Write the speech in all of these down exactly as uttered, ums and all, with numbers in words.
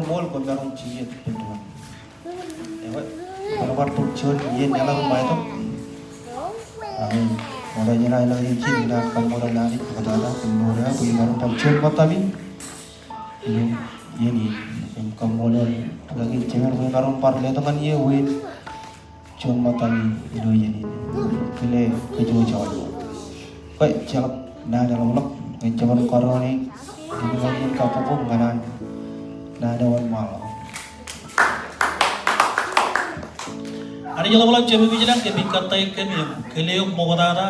Ṃool, kwōmaroñ jijet ippān doon. Ewe, bar bar bōk juon iien eḷap im ṃae tok. Ak ṃokta jān aelōñ in jin, inaaj kaṃṃoolol Anij ṃoktata kōn mour eo bwe imaroñ bar juon ṃōttami ilo iien in. Im kaṃṃoolol ḷọk in jemān bwe imaroñ bar letok ñan ie wōt juon ṃōttami ilo iien in. Kile kōj wōj. Kwe, ejjeḷọk naan eḷapḷọk, ejjeḷọk kōrọọni, im ñan in kabbokbok ñan an naan eo an ṃaḷo. Anij eḷapḷọk, Jemem ilañ, kōmij kōttāik kōm im kile eok ṃoktata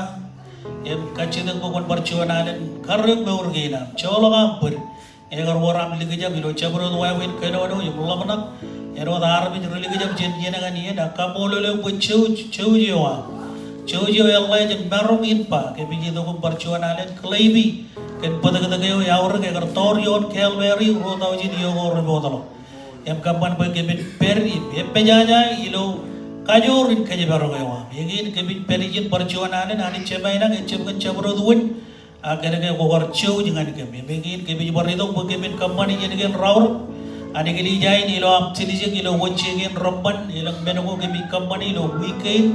im kajjitōk bwe kwōn bar juon alen karreoik mour kein am, joḷọk aṃ bōd. Ekar wōr aṃ likjab ilo jabdewōt wāween kōnono im ḷōmṇak. Āinwōt armej ri likjab jān iien ñan iien, ak kaṃṃoolol eok bwe jouj, jouj eo aṃ, jouj eo eḷḷāḷọk im maroñ in ba kōmij itok im bar juon alen kile eok kōn bōtōktōk eo eaorōk ekar tọọr ioon Kalvari ruo taujin iiō ko rebootḷọk. Im kōṃṃan bwe kōmin pād im eṃṃan jaja ilo kajoor in kōjparok eo aṃ. Eñin kōmij pād ijin bar juon alen, Anij Jemem ilañ, ejjab kōn jabdewōt wōt, ak kōnke kwō kar jouj ñan kōm. Im eñin kōmij bar itok bwe kōmin kōṃṃani iien kein raorōk an eklejia in ilo aṃ tiljek ilo wōnje kein reṃṃan, elōñ men ko kōmij kōṃṃani ilo wiik kein,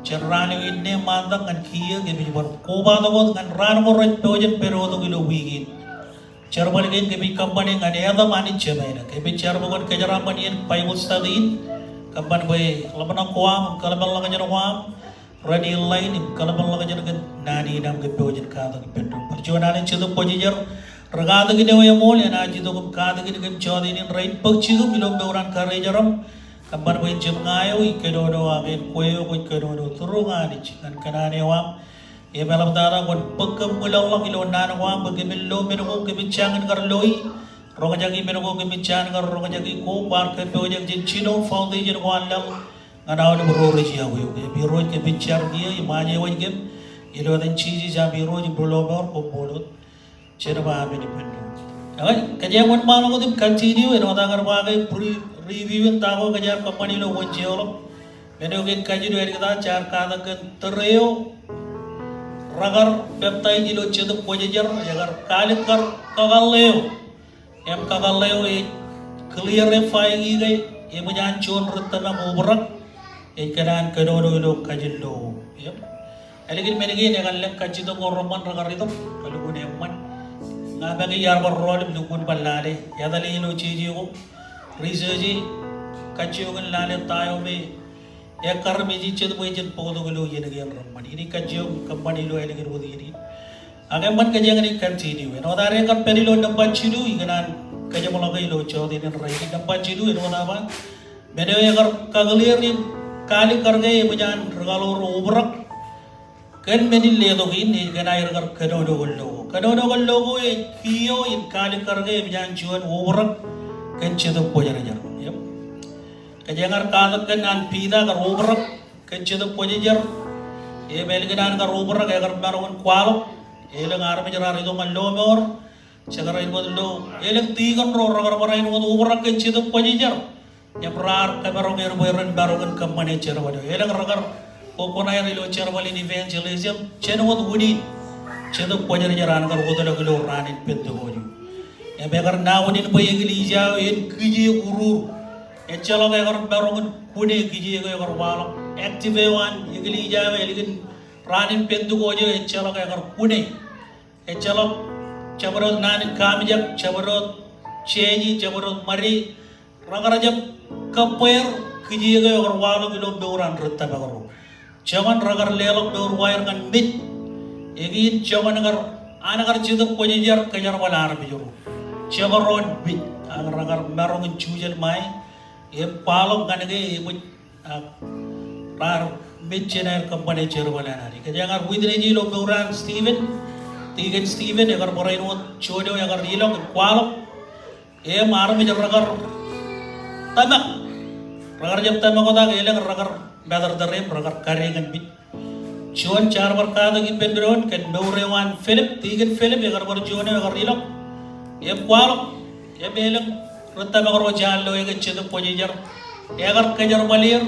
jān raan eo inne ṃaantak ñan kiiō, kōmij bar kobatok wōt ñan raan ko rej pojak pād tok ilo wiik in. Jerbal kein kōmij kōṃṃani ñan etaṃ, Anij Jemem ilañ. Kōmij jar bwe kwōn kōjeraaṃṃan iien Bible study in, kōṃṃan bwe ḷōmṇak ko aṃ im kōḷmānḷọkjeṇ ko aṃ ren ilọk im kōḷmānḷọkjeṇ kōn naan in aṃ kōj pojak in katak ippān doon. Bar juon alen Jetōb Kwōjarjar, ri katakin eo eṃool enaaj itok im katakin kōm jọteen in rainin bōk jikin ilo mour an karijeram. Kōṃṃan bwe en jab ña eo ij kōnono, ak en kwe eo kwōj kōnono through ña, Anij, ñan kōṇaan eo aṃ. Im eḷaptata kwōn bōk kōm ṃwilaḷḷọk ilo naan ko aṃ bwe kōmin lo men ko kōmij jañin kar loi, roñjake men ko kōmij jañin kar roñjake, kwō kwaar kōppojak jān jinoin foundation ko an laḷ ñan aolep ro rej iọkwe eok. Im Irooj, kōmij jar kiiō im aje wōj kōm ilo etan Jisōs am Irooj im Rilọmọọr, koṃṃool wōt. Jen ba amen ippān doon. Eḷaññe kōjeañ wōnṃaanḷọk wōt im continue, āinwōt aō kar ba ke pre-, review in ta ko kōjeañ kōṃṃani ilo wōnjeḷọk. Men eo kein kajilu āliktata, jaar katak kōn tōre eo rekar peptaij ilo Jetōb Kwōjarjar, ekar kaalikkar kakōḷḷe eo. Im kakōḷḷe eo ej clarify-i ke eṃōj an juon ri tōmak obrak ej kōṇaan kōnono ilo kajin lo. Im ālikin men kein, ekar lōñ kajjitōk ko reṃṃan rekar itok, kalukkuun eṃṃan. Ña make iar bar rọọl im lukkuun bar lale, etale ilo jeje ko, research e, kajjioñ in lale ta eo me ekkar im ej jet bwe jen bōktok ilo iien kein reṃṃan. Inaaj kajjioñ kōṃṃan ilo ālikin wōt iien in. Ak eṃṃan, kōjeañ naaj continue. Āinwōt ad kar pād ilo nōṃba jilu, ikōṇaan kōjeṃḷọke ilo jọteen in rainin. Nōṃba jilu, āinwōt aō ba, men eo ekar kakōḷḷe im kaalikkar ke eṃōj an ri kaḷoor obrak kōn men in letok in, ej kōn aer kar kōnono kōn lo ko. Kōnono kōn lo ko ej kiiō in kaalikkar ke eṃōj an juon obrak kōn Jetōb Kwōjarjar. Im kōjeañ ar katak kōn an Piter kar obrak kōn Jetōb Kwōjarjar. Im ālikin an kar obrak, ekar maroñ in kwaḷọk. Elōñ armej raar itok ñan lọmọọr, jekar āinwōt lo, elōñ tikōn ro rekar bar āinwōt obrak kōn Jetōb Kwōjarjar. Im raar kōmaroñ er bwe ren maroñ in kōṃṃane jerbal eo. Elōñ rekar kokoṇaer ilo jerbal in evangelism, jān wōt unin Jetōb Kwōjarjar an kar wōtlọk ilo raan in Pentekost. Im ekar naan unin bwe eklejia eo en kijeek urur. Ejjeḷọk ekar maroñ in kune kijeek eo ekar waḷọk. Active eo an eklejia eo ālikin raan in Pentekost eo ejjeḷọk ekar kune. Ejjeḷọk jabdewōt naan in kaamijak, jabdewōt jeje, jabdewōt ṃade, rekar jab kōbbeer kijeek eo ekar waḷọk ilo mour an ri tōmak ro. Joñan rekar leḷọk mour ko aer ñan mej, eñin joñan kar an kar Jetōb Kwōjarjar kōjerbal armej ro. Jekdọọn mej, ak rekar maroñ in jujen ṃae im kwaḷọk ñan ke eṃōj, ak raar mej jān aer kōṃṃane jerbal an Anij. Kōjeañ ar witness ilo mour an Stephen, Tikōn Stephen, ekar bar āinwōt juon eo ekar ilọk im kwaḷọk. Im armej rekar tōmak. Rekar jab tōmak wōt ak elōñ rekar matōrtōr im rekar kade ñan mej. Juon jaar bar katak ippān doon kōn mour eo an Philip, Tikōn Philip, ekar bar juon eo ekar ilọk im kwaḷọk. Im elōñ ri tōmak ro jaar lo e kōn Jetōb Kwōjarjar. Ekar kōjerbal er,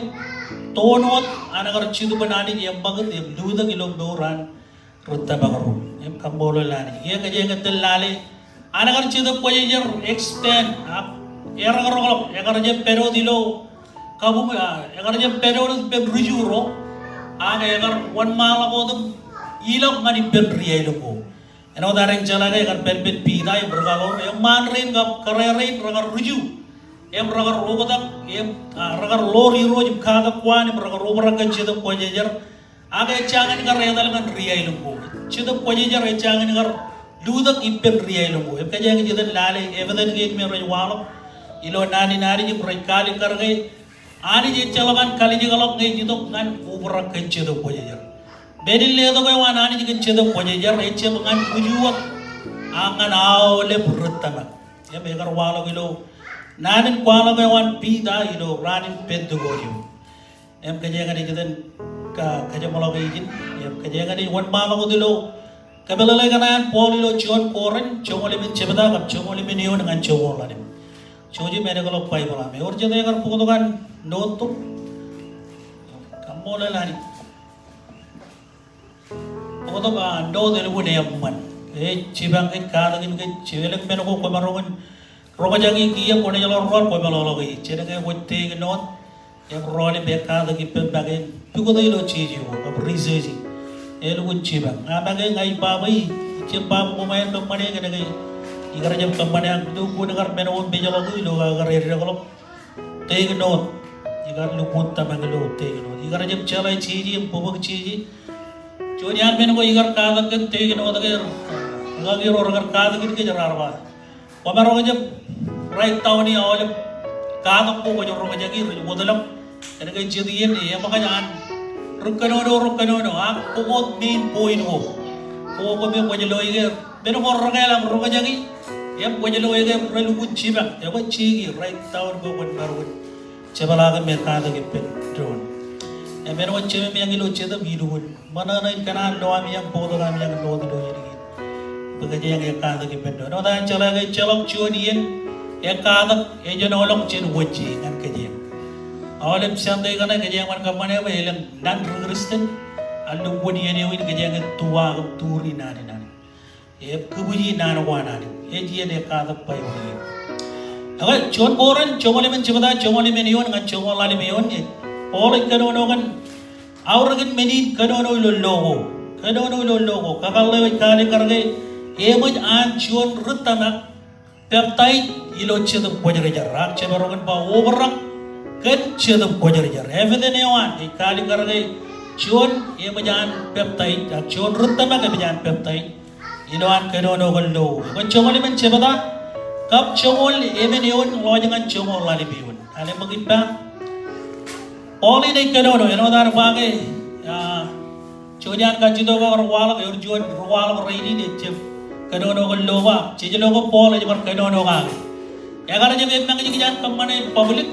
toon wōt an kar Jetōb an Anij eṃṃakūt im lutōk ilo mour an ri tōmak ro. Im kaṃṃoolol Anij. Kiiō kōjeañ itōn lale an kar Jetōb Kwōjarjar extend ak Erekrōkḷọk, ekar jab pād wōt ilo kabuñ, a, ekar jab pād wōt ippān ri-Ju ro, ak ekar wōnṃaanḷọk wōt im ilọk ñan ippān ri-aelōñ ko. Āinwōt ad jeḷā ke ekar pād ippān Piter im ri-kaḷoor, eṃṃaan rein kab kōrā rein rekar ri-Ju im rekar oktak im, a, rekar ḷoor Irooj im katak ko an im rekar obrak kōn Jetōb Kwōjarjar. Ak ejjañin kar etal ñan ri-aelōñ ko. Jetōb Kwōjarjar ejjañin kar lutōk ippān ri-aelōñ ko. Im kōjeañ ij itōn lale evidence kein me rej waḷọk ilo naan in Anij im rej kaalikkar ke Anij ejjeḷọk an kalijekḷọk ñe ej itok ñan obrak kōn Jetōb Kwōjarjar. Men in letok eo an Anij kōn Jetōb Kwōjarjar ejjab ñan bwij wōt, a ñan aolep ri tōmak. Im ekar waḷọk ilo naan in kwaḷọk eo an Piter ilo raan in Pentekost eo. Im kōjeañ ij itōn ka, kajeṃḷọk ijin. Im kōjeañ ij wōnṃaanḷọk wōt ilo kameḷeḷe kaṇe an Paul ilo juon Korint, joñoul emān jebta kab joñoul emān eoon ñan joñoul ḷalem. Jouj im eḷḷọk Baibōḷ aṃ. Ewōr jet ekar bōktok an note tok? Kaṃṃoolol Anij. Bōktok an note elukkuun eṃṃan. Ej jipañ kōj, katakin kōj, ej elōñ men ko kwōmaroñ in roñjake kiiō kwōnaaj ḷọk rọọl kwōmeḷọkḷọk e. Jen ke kwōj take note im rọọl im ekkatak ippem make in pukot ilo jeje ko kab research e. Elukkuun jipañ. A make ña ij ba bwe ij jab ba bwe koṃ aer kōṃṃane kōnke ikar jab kōṃṃane ak lukkuun kar men ko mejḷọk ilo aō kar eddekḷọk. Take note. Ikar lukkuun tōmak ilo take note. Ikar jab jeḷā jeje im bōkbōk jeje. Juon iaan men ko ikar katak kōn take note ke, ikar, ikar katak kōn kōj raar ba, kwōmaroñ jab write down e aolep katak ko kwōj roñjake, rej wōtlọk. Kōnke jet iien eṃōkaj an ri kōnono ri kōnono ak bōk wōt main point ko. Ko kōm kwōj lo ke men ko rekāāl aṃ roñjake im kwōj lo ke relukkuun jipañ, ekwe jeje, write down ko kwōn maroñ in jepḷaak im katak ippān doon. Im men ko jemem eañ ilo Jetōb, ilukkuun ṃōṇōṇō in kōṇaan lo ami eañ, bōktok ami eañ note ilo iien kein. Bwe kōjeañ ekkatak ippān doon. Āinwōt an jeḷā ke ejjeḷọk juon iien ekkatak ejenoḷọk jān wōnje ñan kōjeañ. Aolep Sunday kaṇe kōjeañ bar kōṃṃane bwe elōñ naan ri-Kristian, a lukkuun iien eo in kōjeañ tuwaak im turi naan in Anij. Ekōbwiji naan ko an Anij. Ej iien ekkatak Baibōḷ in. Ekwe, juon Korint, joñoul emān jebta, joñoul emān eoon ñan joñoul ḷalem eoon, ej Paul ej kōnono kōn aorōkin men in kōnono ilo lo ko. Kōnono ilo lo ko. Kakōḷḷe eo ej kaalikkar ke eṃōj an juon ri tōmak peptaij ilo Jetōb Kwōjarjar. Ak jemaroñ in ba obrak kōn Jetōb Kwōjarjar. Evidence eo an ej kaalikkar ke juon eṃōj an peptaij, ak juon ri tōmak eṃōj an peptaij. Ilo an kōnono kōn lo. Ekwe joñoul emān jebta kab joñoul emān eoon ḷọk ñan joñoul ḷalem eoon. Āinwōt ippa Paul in ej kōnono, āinwōt an ba ke, a, juon iaan kajjitōk eo ekar waḷọk, ewōr juon ri waḷọk rainin ejjab kōnono kōn lo ba, jej lo ke Paul ej bar kōnono kake. Ekar jab eṃṃan kajjitōk an kōṃṃane in public,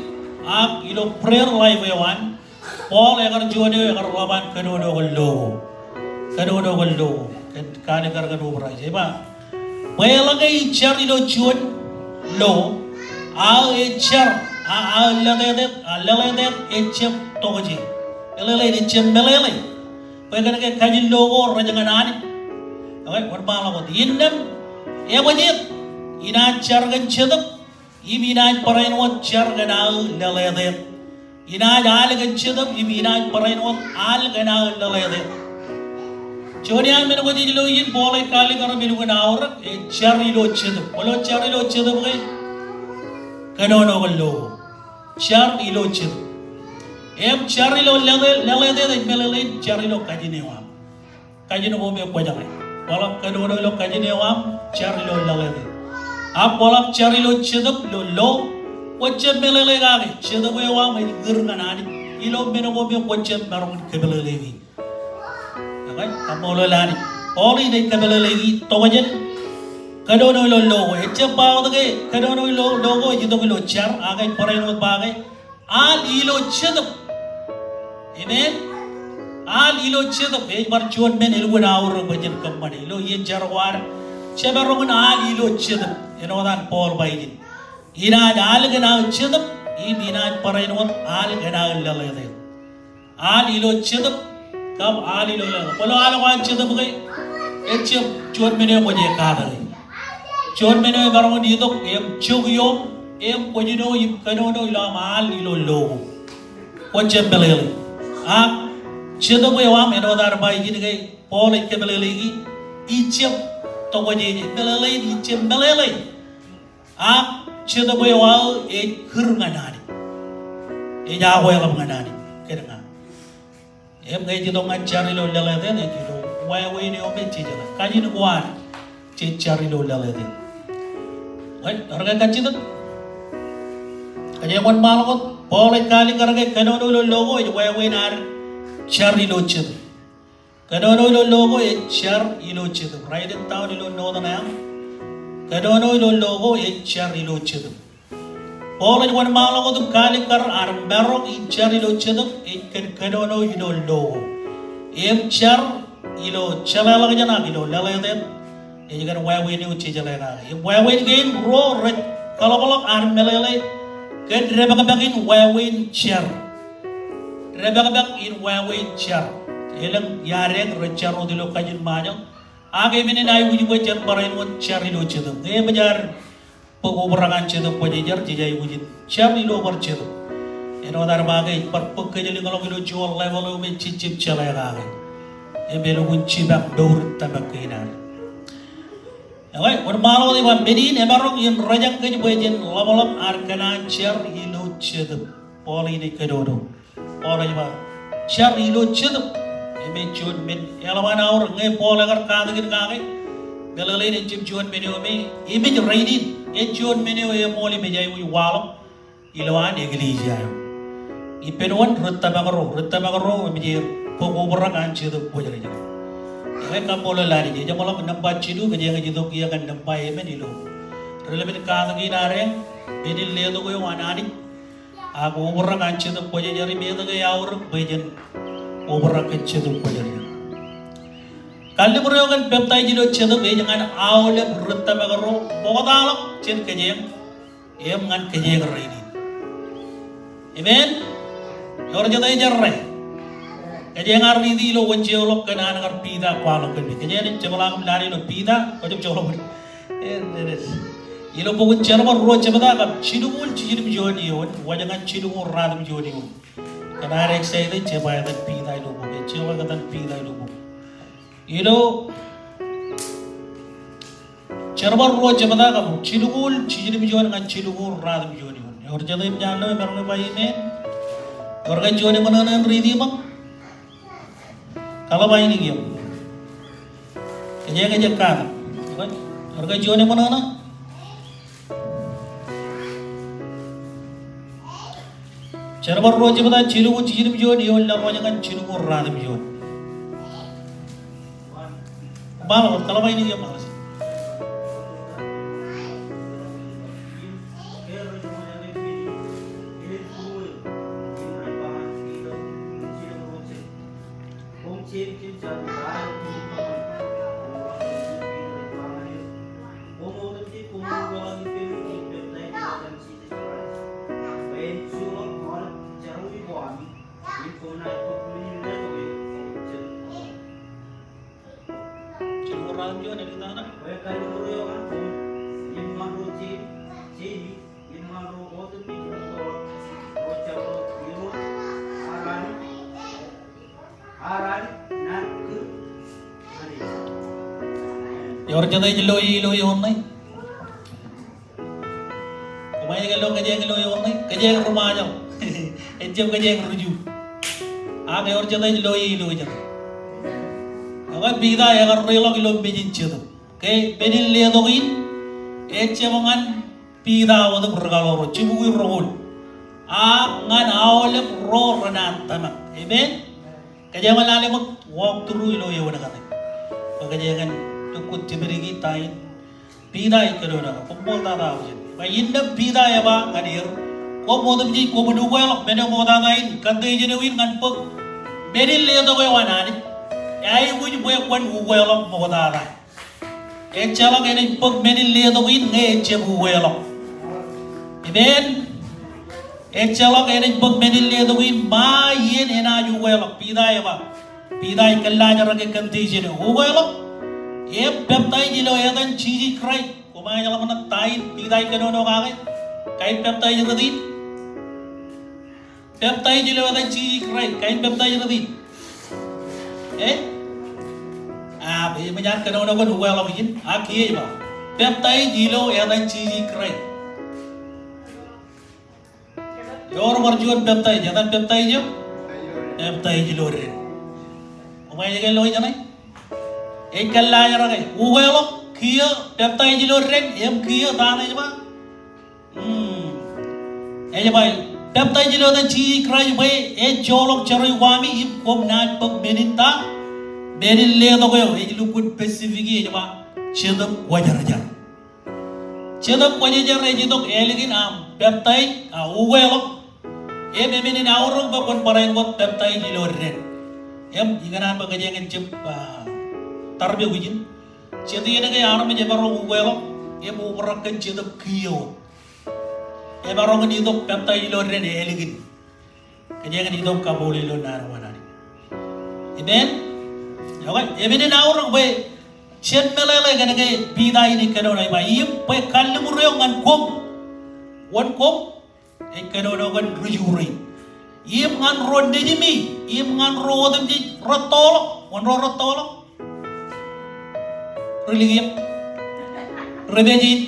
ak ilo prayer life eo an, Paul ekar juon eo ekar ḷap an kōnono kōn lo. Kōnono kōn lo. Kōn kaalikkar kōn obrak. Ej ba, bwe eḷaññe ij jar ilo juon lo, aō ej jar, a, aō leḷeḷe, a, leḷeḷe ejjab tokjān. Leḷeḷe ejjab meḷeḷe. Bwe kōnke kajin lo ko rej ñan Anij. Ekwe, wōnṃaanḷọk wōt. Innām, eṃōj eō, inaaj jar kōn Jetōb, im inaaj barāinwōt jar kōn aō leḷeḷe. Inaaj al kōn Jetōb im inaaj barāinwōt al kōn aō leḷeḷe. Juon iaan men ko jej lo in Paul ej kaalikkar im elukkuun aorōk, ej jar ilo Jetōb. Kwōlo jar ilo Jetōb ke? Kōnono kōn lo. Jar ilo Jetōb. Im jar ilo leḷe-, leḷeḷe ej meḷeḷein jar ilo kajin eo aṃ. Kajin ko me kwōjeḷā. Kwōḷak kōnono ilo kajin eo aṃ, jar ilo leḷeḷe. Ak kwōḷak jar ilo Jetōb ilo lo, kwōjab meḷeḷe kake, Jetōb eo aṃ ej kūr ñan Anij ilo men ko me kwōjab maroñ in kōmeḷeḷeiki. Ekwe, kaṃṃoolol Anij. Paul in ej kōmeḷeḷeiki tokjān kōnono ilo lo ko. Ejjab ba wōt ke kōnono ilo lo ko ej itok ilo jar, ak ej barāinwōt ba ke al ilo Jetōb. Amen. Al ilo Jetōb. Ej bar juon men elukkuun aorōk bwe jen kōṃṃane ilo iien jar ko ad. Jemaroñ in al ilo Jetōb. Āinwōt an Paul ba ijin. Inaaj al kōn aō Jetōb, im inaaj barāinwōt al kōn aō leḷeḷe. Al ilo Jetōb, kab al ilo leḷeḷe. Kwōlo al ko an Jetōb ke? Ejjab juon men eo kwōj katak e. Juon men eo emaroñ in itok im jok ioom, im kwōj jino im kōnono ilo aṃ al ilo lo ko. Kwō jab meḷeḷe. Ak Jetōb eo aṃ āinwōt ad ba ijin ke Paul ej kōmeḷeḷeiki, ij jab tokjān, meḷeḷein ij jab meḷeḷe. Ak Jetōb eo aō ej kūr ñan Anij. Ej akweḷap ñan Anij kōn ña. Im ñe ej itok ñan jar ilo leḷeḷe, ej ilo wāween eo me jejeḷā. Kajin ko ad jej jar ilo leḷeḷe. Eo, ewōr ke kajjitōk? Kōjeañ wōnṃaanḷọk wōt, Paul ej kaalikkar ke kōnono ilo lo ko ej wāween ad jar ilo Jetōb. Kōnono ilo lo ko ej jar ilo Jetōb. Write it down ilo note ṇe aṃ. Kōnono ilo lo ko ej jar ilo Jetōb. Paul ej wōnṃaanḷọk wōt im kaalikkar ad marok in jar ilo Jetōb ej kōn kōnono ilo lo ko. Im jar ilo jeḷāḷọkjeṇ ak ilo leḷeḷe ej kōn wāween eo jejeḷā kake. Im wāween kein ruo rej kaḷapḷọk ad meḷeḷe kōn depakpak in wāween jar. Depakpak in wāween jar. Elōñ iadeañ rej jar wōt ilo kajin Ṃajeḷ. Ak emenin aikuj bwe jen bar āinwōt jar ilo Jetōb. Ñe eṃōj ad bōk obrak an Jetōb Kwōjarjar, jej aikuj in jar ilo bar Jetōb. Āinwōt ad ba ke ej bar bōk kōjlōñḷọk ilo juon level eo me jej jab jeḷā kake. Im elukkuun jipañ mour in tōmak kein ad. Eo, wōnṃaanḷọk wōt ej ba men in emarok in rejañ kōj bwe jen ḷapḷọk ad kōṇaan jar ilo Jetōb. Paul in ej kōnono. Paul ej ba, jar ilo Jetōb. Im ej juon men, eḷap an aorōk ñe Paul ekar katakin kake. Meḷeḷein ej jab juon men eo me, im ej rainin, ej juon men eo eṃool im ej aikuj waḷọk ilo an eklejia eo. Ippān wōn? Ri tōmak ro, ri tōmak ro im ej bōk obrak an Jetōb Kwōjarjar. Eo, kaṃṃoolol Anij, ejeṃḷọk nōṃba jilu, kōjeañ ej itok kiiō ñan nōṃba emān ilo. Ri lemān katakin adeañ, men in letok eo an Anij. Ak obrak an Jetōb Kwōjarjar im etke eaorōk bwe jen obrak kōn Jetōb Kwōjarjar. Kallimur eo kōn peptaij ilo Jetōb ej ñan aolep ri tōmak ro ṃoktaḷọk jān kōjeañ im ñan kōjeañ rainin. Amen. Ewōr jet ej errā? Kōjeañ ar riiti ilo wōnjeḷọk kōn an kar Piter kwaḷọk kōn me. Kōjeañ ej jepḷaak im lale ilo Piter, kwō jab joḷọk. Ilo bok in Jerbal ruo jebta kab jilñuul jiljilimjuon eoon, wōj ñan jilñuul ratimjuon eoon. Kōn ad excited, jab ba etan Piter ilo bok, ejjeḷọk etan Piter ilo bok. Ilo Jerbal ruo jebta kab jilñuul jiljilimjuon ñan jilñuul ratimjuon eoon. Ewōr jet eo ej jab lo, emaroñ ba amen. Ewōr ke juon eṃōṇōṇō en riiti ṃōk? Kaḷap ainikien. Kōjeañ ej katak. Ewōr ke juon eṃōṇōṇō? Jerbal ruo jebta, jilñuul jiljilimjuon eoon ḷọk wōj ñan jilñuul ratimjuon. Bar wōt, kaḷap ainikien bar wōt. Ewōr jet ej loe ilo eoon ṇe? Koṃij ke lo kōjeañ ilo eoon ṇe? Kōjeañ ri Ṃajeḷ. Ejjab kōjeañ ri Ju. Ak ewōr jet ej loe ilo jet. Ekwe Piter ekar reḷọk ilo mejin Jetōb. Ke men in letok in, ejjab ñan Piter wōt im ri kaḷoor ro, jibukwi roñoul. Ak ñan aolep ro renaaj tōmak. Amen. Kōjeañ lale ṃōk walk through ilo eoon kate. Bwe kōjeañ lukkuun tipdiki ta in Piter ej kōnono kake. Koṃṃool tata aujej. Bwe innām Piter ej ba ñan er, koṃ otemjej koṃwin ukweḷọk men eo ṃoktata in, kōn te ijin eo in ñan bōk men in letok eo an Anij. Eaikuj bwe kwōn ukweḷọk ṃoktata. Ejjeḷọk enaaj bōk men in letok in ñe ejjab ukweḷọk. Amen. Ejjeḷọk enaaj bōk men in letok in ṃae iien enaaj ukweḷọk. Piter ej ba. Piter ej kōllaajrake kōn te ijin eo. Ukweḷọk. Im peptaij ilo etan Jisōs Kraist. Koṃ ej ḷōmṇak ta in Piter ej kōnono kake. Kain peptaij rot in? Peptaij ilo etan Jisōs Kraist, kain peptaij rot in? Eh? Ah, bwe eṃōj an kōnono kōn ukeḷọk ijin, ak kiiō ej ba, peptaij ilo etan Jisōs Kraist. Ewōr bar juon peptaij, etan peptaij eo? Peptaij ilo dān. Koṃij ej ke lo ijeṇe? Ej kōllaajrak e. Ukeḷọk, kiiō, peptaij ilo dān, im kiiō ta ṇe ej ba? Hmm. Ej ba, peptaij ilo etan Jisōs Kraist bwe ej joḷọk jerọwiwi ami im koṃ naaj bōk men in ta, men in letok eo, ej lukkuun specific e, ej ba, Jetōb Kwōjarjar. Jetōb Kwōjarjar ej itok ālikin aṃ peptaij, a, ukeḷọk. Im emenin aorōk bwe kwōn barāinwōt peptaij ilo dān. Im ikōṇaan bwe kōjeañ en jab, a, tarpok ijin. Jet iien ke armej emaroñ ukeḷọk im obrak kōn jetōb kiiō wōt, emaroñ in itok peptaij ilo dān ālikin. Kōjeañ en itok kaṃṃoolol ilo naan ko an Anij. Amen. Okay, emenin aorōk bwe jen meḷeḷe kōn ke Piter in ej kōnono ej ba, im bwe kalliṃur eo ñan koṃ, wōn koṃ? Ej kōnono kōn ri-Ju rein. Im ñan ro nejimi, im ñan ro otemjej rettoḷọk. Wōn ro rettoḷọk? Ri-Likiep. Ri-Pejin.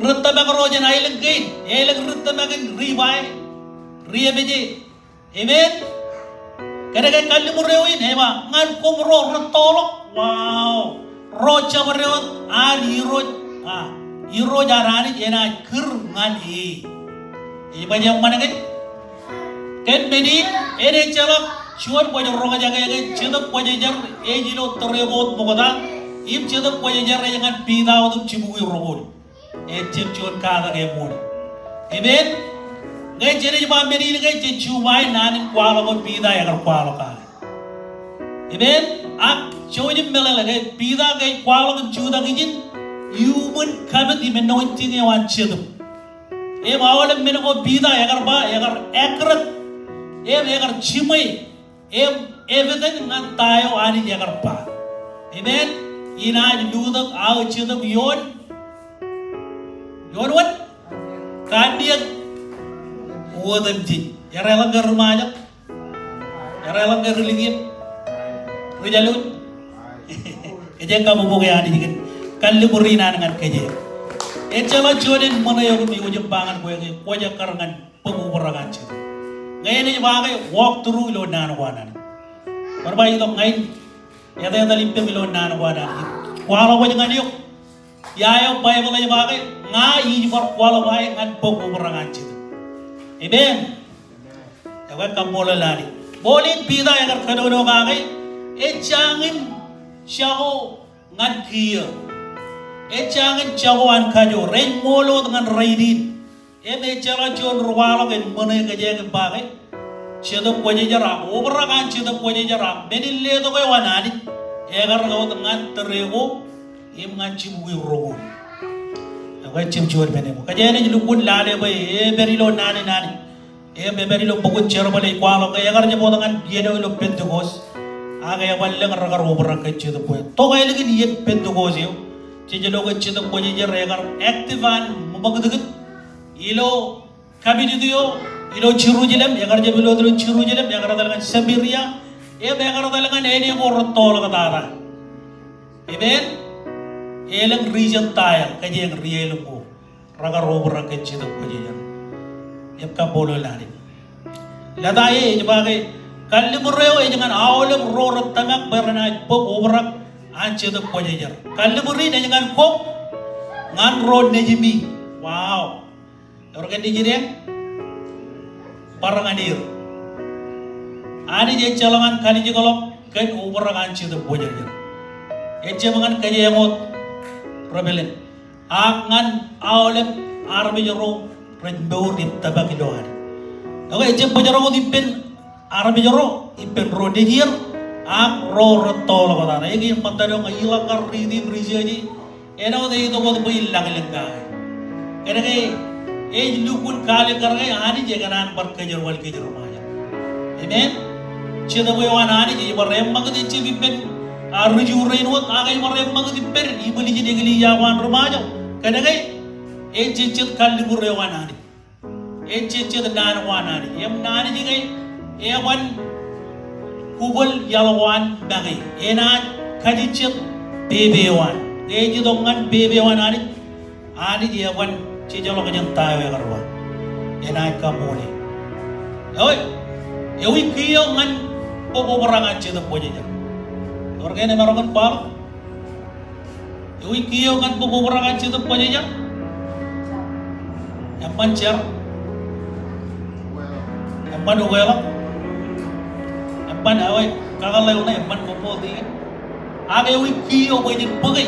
Ri-tōmak ro jān aelōñ kein, elōñ ri-tōmak in Ribai, Ri-Epeje. Amen. Kōnke kalliṃur eo in ej ba, ñan koṃ ro rettoḷọk. Wow. Ro jabdewōt an Irooj, a, Irooj an Anij enaaj kūr ñan e. Ej ba eṃṃan ke? Kōn men in, en ejjeḷọk juon bwe jen roñjake ke Jetōb Kwōjarjar ej ilo tōre ko wōt ṃokta, im Jetōb Kwōjarjar ej ñan Piter wōt im jibukwi roñoul. Ejjab juon katak eṃṃool. Amen. Ñe jen ej ba men in ke jej juṃae naan in kwaḷọk eo Piter ekar kwaḷọk kake. Amen. Ak jouj im meḷeḷe ke Piter ke ej kwaḷọk im jutak ijin, iuṃwin kabōt im anointing eo an Jetōb. Im aolep men ko Piter ekar ba, ekar accurate. Im ekar jiṃwe. Im evident ñan ta eo Anij ekar ba. Amen. Inaaj lutōk aō jetōb ioon, ioon wōn? Kanniōk otemjej. Ereḷọk ke ri-Ṃajeḷ? Ereḷọk ke ri-Likiep? Ri-Jālun? Kōjeañ kabbokbok e Anij kōn kalliṃur in an ñan kōjeañ. Ejjeḷọk juon en ṃōṇe eo kōm iwōj im ba ñan kwe ke kwōj ekkar ñan bōk obrak an Jetōb. Ñe enaaj ba ke walk through ilo naan ko an Anij. Bar ba itok ña in etetal ippem ilo naan ko an Anij. Kwaḷọk wōj ñan eok. Ia eo Baibōḷ ej ba ke ña ij bar qualify ñan bōk obrak an Jetōb. Amen. Ekwe kaṃṃoolol Anij. Ṃool in Piter ekar kōnono kake, ejjañin jako ñan kiiō. Ejjañin jako an kajoor, ej ṃool wōt ñan rainin. Im ejjeḷọk juon ri-kwaḷọk en ṃōṇe kōjeañ im ba ke, Jetōb Kwōjarjar ak obrak an Jetōb Kwōjarjar ak men in letok eo an Anij, ekar wōt ñan tōre ko im ñan jibukwi roñoul. Ekwe ejjab juon men eo. Kōjeañ ej lukkuun lale bwe epād ilo naan in Anij. Im epād ilo bok in Jerbal ej kwaḷọk ke ekar jab wōt ñan iien eo ilo Pentekost. Ak eban lōñ rekar obrak kōn Jetōb Kwōjarjar. Tok ālikin iien Pentekost eo, jej lo ke Jetōb Kwōjarjar ekar active an ṃakūtkūt ilo community eo, ilo Jerusalem, ekar jab ilo, ilo Jerusalem, ekar etal ñan Samaria, im ekar etal ñan āne ko rettoḷọk tata. Amen. Elōñ ri-Gentile, kōjeañ ri-elōñ ko. Rekar obrak kōn Jetōb Kwōjarjar. Im kaṃṃoolol Anij. Lōta e ej ba ke kalliṃur eo ej ñan aolep ro rej tōmak bwe renaaj bōk obrak an Jetōb Kwōjarjar. Kalliṃur in ej ñan koṃ, ñan ro nejimi. Wow. Ewōr kōn nejid eñ? Bar ñan er. Anij ejjeḷọk an kalijekḷọk kōn obrak an Jetōb Kwōjarjar. Ejjab ñan kōjeañ wōt rebellion. Ak ñan aolep armej ro rej mour im tōmak ilo Anij. Ekwe ejjab bōjrak wōt ippān armej ro, ippān ro nejier, ak ro rettoḷọk tata. Eñin ṃōttan eo ña iḷak kar riiti im research e, āinwōt ej itok wōt bwe in lañlōñ kake. Kōnke ej lukkuun kaalikkar ke Anij ekōṇaan bar kōjerbal kōj ri-Ṃajeḷ. Amen. Jetōb eo an Anij ej bar eṃṃakūt ejjab ippān, a, ri-Ju rein wōt, ak ej bar eṃṃakūt ippān ibwiljin eklejia ko an ri-Ṃajeḷ. Kōnke Ejejjet kallibur eo an Anij. Ejejjet naan ko an Anij. Im naan eo ke eban kubōl iaḷ ko an make. Enaaj kajejjet pepe eo an. Ej itok ñan pepe eo an Anij. Anij eban jejeḷọk jān ta eo ekar ba. Enaaj kaṃṃoolol e. Ewi, ewi kiiō ñan bōk obrak an Jetōb Kwōjarjar? Ewōr ke emaroñ in kwaḷọk? Ewi kiiō ñan bōk obrak an Jetōb Kwōjarjar? Eṃṃan jar. Eṃṃan ukeḷọk. Eṃṃan, ewi, kakōḷḷe eo ṇe, eṃṃan koṃṃool ijin. Ak ewi kiiō bwe jen bōke?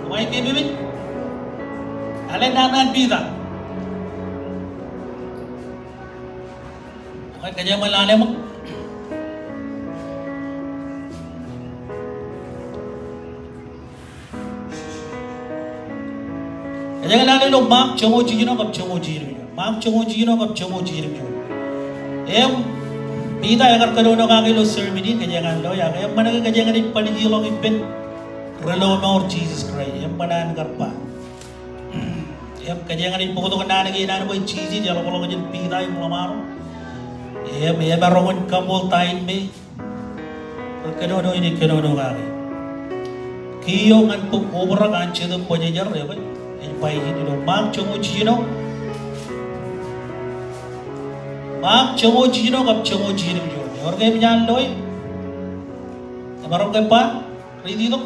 Ewi kiiō bwe jen? Alen naan an Piter. Ewi, kōjeañ ṃōk lale ṃōk. Kōjeañ lale ilo Mak joñoul jiljino kab joñoul jiljino. Mak joñoul jiljino kab joñoul jiljino. Im Piter ekar kōnono kake ilo sermon in, kōjeañ an lo, ak eṃṃan ke kōjeañ naaj bajjeḷọk ippān ri lọmọọr Jisōs Kraist. Eṃṃan an kar ba. Im kōjeañ naaj bōktok naan kein an bwe Jisōs eḷapḷọk jān Piter im ḷōṃaro. Im emaroñ in kaṃṃoolol ta in me rej kōnono in ej kōnono kake. Kiiō ñan bōk obrak an Jetōb Kwōjarjar, ewi, ej ba ijin ilo Mak joñoul jiljino. Mak joñoul jiljino kab joñoul jiljino. Ewōr ke emōj an loe? Emaroñ ke ba? Riit itok.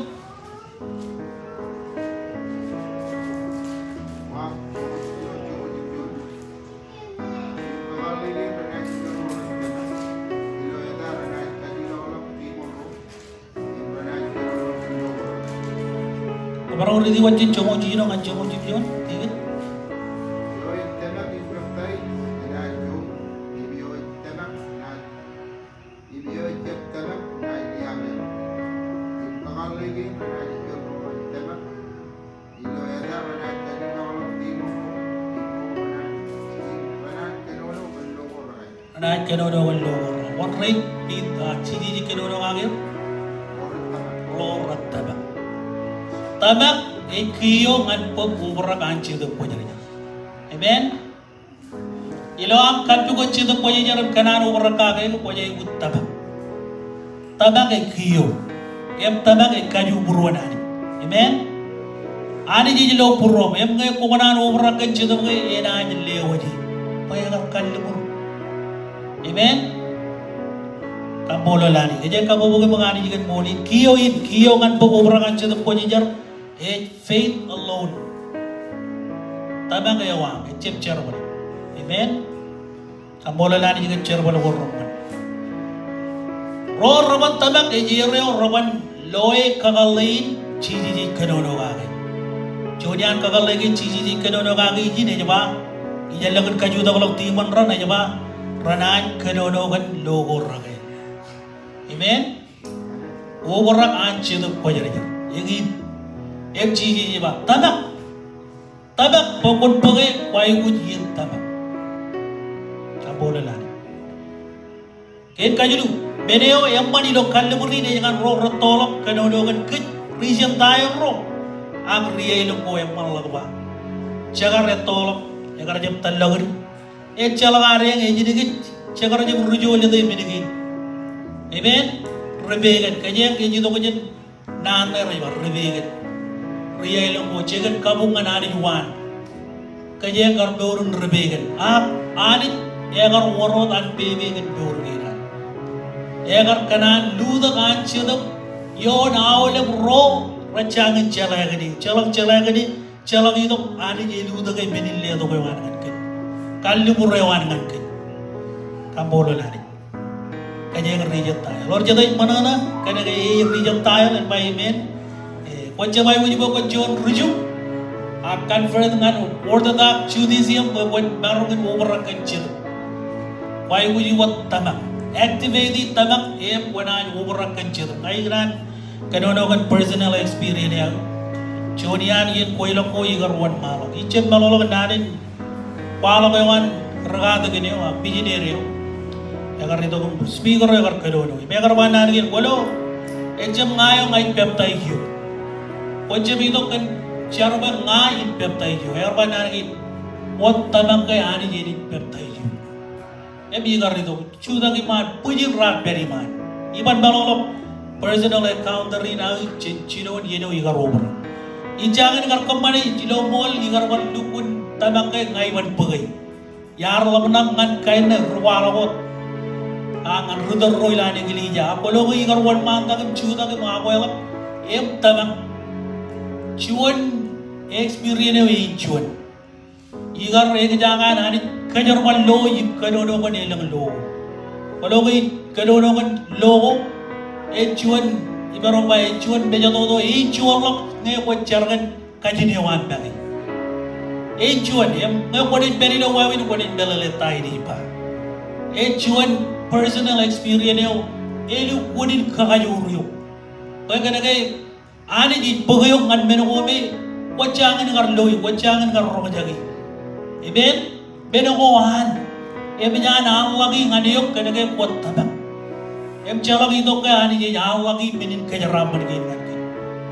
Emaroñ riit iwōj jān joñoul jiljino ñan joñoul jiljino, tikōn. Renaaj kōnono kōn lo ko renaaj. Wōn rej, Piter, a, Jisōs ej kōnono kake er? Ro rej tōmak. Tōmak ej kiiō ñan bōk obrak an Jetōb Kwōjarjar. Amen. Ilo aṃ kappukot Jetōb Kwōjarjar im kōṇaan obrak kake eok, kwōj aikuj tōmak. Tōmak ej kiiō. Im tōmak ej kajubūruon Anij. Amen. Anij ej lo būruōṃ. Im ñe kwō kōṇaan obrak kōn Jetōb ke enaaj lewōj e. Bwe ekar kallibur. Amen. Kaṃṃoolol Anij. Ej kabbokbok ṃōk Anij kōn ṃool in. Kiiō in, kiiō ñan bōk obrak an Jetōb Kwōjarjar. Ej faith alone. Tōmak eo aṃ, ejjab jerbal. Amen. Kaṃṃoolol Anij kōn jerbal ko reṃṃan. Ro reban tōmak ej er eo reban loe kakōḷḷe in Jisōs ej kōnono kake. Juon iaan kakōḷḷe kein Jisōs ej kōnono kake ijin ej ba, ij ḷak in kajutakḷọk tiṃoṇ raṇ ej ba, renaaj kōnono kōn lo ko rekāāl. Amen. Obrak an Jetōb Kwōjarjar. Eñin. Im Jisōs ej ba, tōmak. Tōmak, bwe kwōn bōke, kwōj aikuj iien tōmak. Kaṃṃoolol Anij. Kein kajilu, men eo eṃṃan ilo kallibur in ej ñan ro rettoḷọk kōnono kōn kōj ri Gentile ro. Ak ri aelōñ ko eṃṃanḷọk ba, jekar ettoḷọk, ekar jab tōllọk ri. Ejjeḷọk ad eñ ej inikij, jekar jab ri jolōte men kein. Amen. Ri pegan, kōjeañ ej itok jān naan ṇe rej ba ri pegan. Ri aelōñ ko, jekōn kabuñ ñan Anij waan. Kōjeañ kar mour in ri pegan. Ak Anij ekar wōr wōt an pepe kōn mour kein ad. Ekar kōṇaan lutōk an Jetōb ioon aolep ro rej jañin jeḷā kōn e. Jeḷā, jeḷā kōn e. Jeḷā itok Anij elutōke men in letok eo an ñan kōj. Kallibur eo an ñan kōj. Kaṃṃoolol Anij. Kōjeañ ri Gentile. Ewōr jet ej ṃōṇōṇō kōnke ej ri Gentile, en ba amen. E, kwōj jab aikuj bwe kwōn juon ri Ju. A convert ñan Orthodox Judaism bwe kwōn maroñ in obrak kōn Jetōb. Kwōj aikuj wōt tōmak. Activate tōmak im kwōnaaj obrak kōn Jetōb. Ña ikōṇaan kōnono kōn personal experience eo. Juon iaan iien kweilọk ko ikar wōnṃaanḷọk. Ij jab meḷọkḷọk naan in kwaḷọk eo an ri katakin eo, a, missionary eo. Ekar itok im speaker eo ekar kōnono. Im ekar ba naan kein kwōlo, ejjab ña eo ña ij peptaij eok. Kwō jab itok kōn jerbal ña in peptaij eok. Ear ba naan kein, kwōj tōmak ke Anij enaaj peptaij eok. Im ikar itok, jutak iṃaan, bwijin raar pād iṃaan. Iban meḷọkḷọk personal encounter in aō jān jinoin iien eo ikar obrak. Ij jañin kar kōṃṃane ilo ṃool ikar bar lukkuun tōmak ke ña iban bōke. Iar ḷōmṇak ñan kain ṇe ri kwaḷọk wōt. A ñan ri tōl ro ilowaan eklejia. Ak kwōlo ke ikar wōnṃaantak im jutak im akweḷap im tōmak. Juon experience eo ej juon. Ikar eñjake an Anij kōjerbal lo im kōnono kōn elōñ lo. Kwōlo ke ij kōnono kōn lo ko, ej juon, imaroñ ba ej juon mejatoto ej juon ḷọk ñe kwōj jar kōn kajin eo aṃ make. Ej juon, im ñe kwōnaaj pād ilo wāween kwōnaaj meḷeḷe ta in ij ba. Ej juon personal experience eo elukkuun in kakajoor eok. Bwe kōnke Anij ej bōk eok ñan men ko me kwōj jañin kar loi, kwōj jañin kar roñjake. Amen. Men ko an, eṃōj an anḷọki ñan eok kōnke kwōj tōmak. Im ejjeḷọk itok ke Anij ej anḷọki men in kōjeraaṃṃan kein ñan kōj.